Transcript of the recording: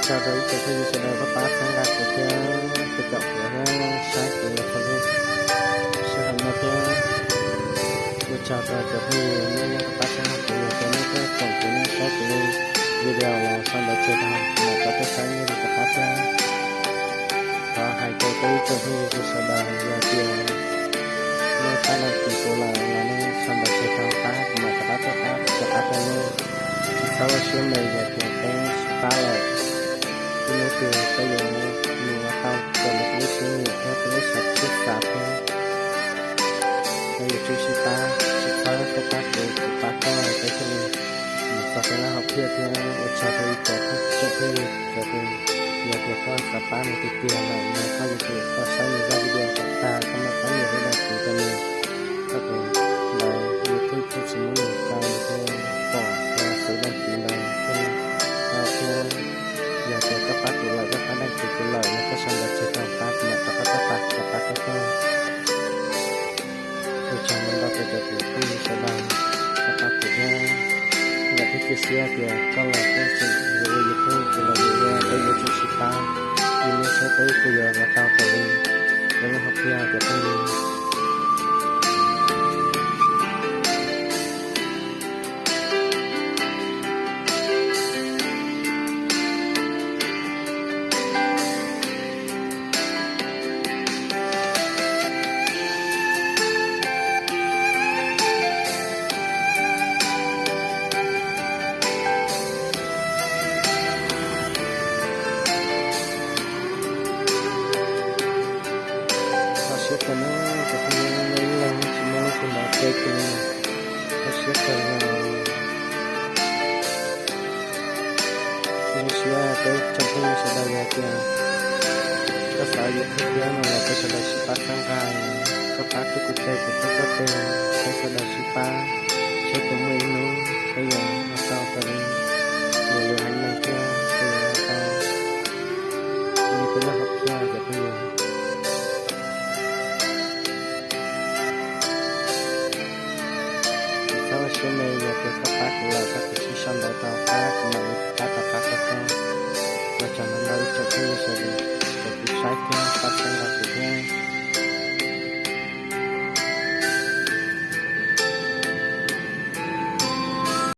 Tsaug rau ib tsoom phooj ywg sawv daws pab pab txhawb nqa kuv thiab tus caum kuv thiab saib kuv los txog lub sij hawm no thiab. Ua tsaug rau cov phooj ywg nej yeej pab pab txhawb nqa kuv, yog tias nej tuaj koom kuv, nej saib kuv li video los sau ntawv tseg rau kuv mam rov tuaj saib nej li rov qab thiab. Thov hais rau peb ib tsoom phooj ywg sawv daws, yog tias nej pab dag kis kuv lawm los nej sau ntawv tseg rau qab kuv mam rov qab tuaj pab rov qab rau nej. Tsis txhob ua siab me, yog tias peb sib pab lawm, ib hnub twg peb yuav mus ua tau raws li peb lub siab nyiam thiab peb lub siab xav thiab. Peb yuav tsum sib pab, tsis txhob tuaj pab kuv kuv pab koj, peb thiaj li mus txog peb lub hom phiaj thiab. Ua tsaug rau ib tsoom phooj ywg, cov tus, yog tias koj xav pab nws tiag tiag lawm no koj yuav tsum tau saib nws zaj video kom tag koj mam pab nias lub dag kis rau nws. Koj tus ntawv YouTube kuj tsis muaj nws tau nws thiaj pom thiab xwb dag kis ntawd thiab. Thiab yog tias koj pab kuv lawm, koj pab dag kis kuv lawm no koj sau ntawv tseg rau qab kuv mam rov qab tuaj pab rov qab rau koj. Ua tsaug ntau rau cov tus phooj ywg sawv daws, koj pab kuv thiab. Vam thiab cia siab tias koj los koj tseem yuav ua YouTube, kuv los yuav ua, peb yuav tsum sib pab, ib hnub seb peb puas yuav ua tau raws li peb lub hom phiaj cov phooj ywg. Kho siab kawg na, cov phooj ywg, nej ib leeg tsis muaj lub kua ntawv teb kuv li. Kho siab kawg no. Zoo siab peb tsoom phooj ywg sawv daws, yog tias koj xav YouTube thiab no los peb sawv daws sib pab txhawb nqa, koj pab kuv teg kuv pab koj teg, peb sawv daws sib pab, seb puas muaj ib hnub peb yuav ua tau raws li luag lwm haiv neeg thiab peb yuav ua tau li peb lub hom phiaj cov phooj ywg. Tsis txhob ua siab me, yog tias koj pab kuv lawm koj kuj sib sau ntawv rau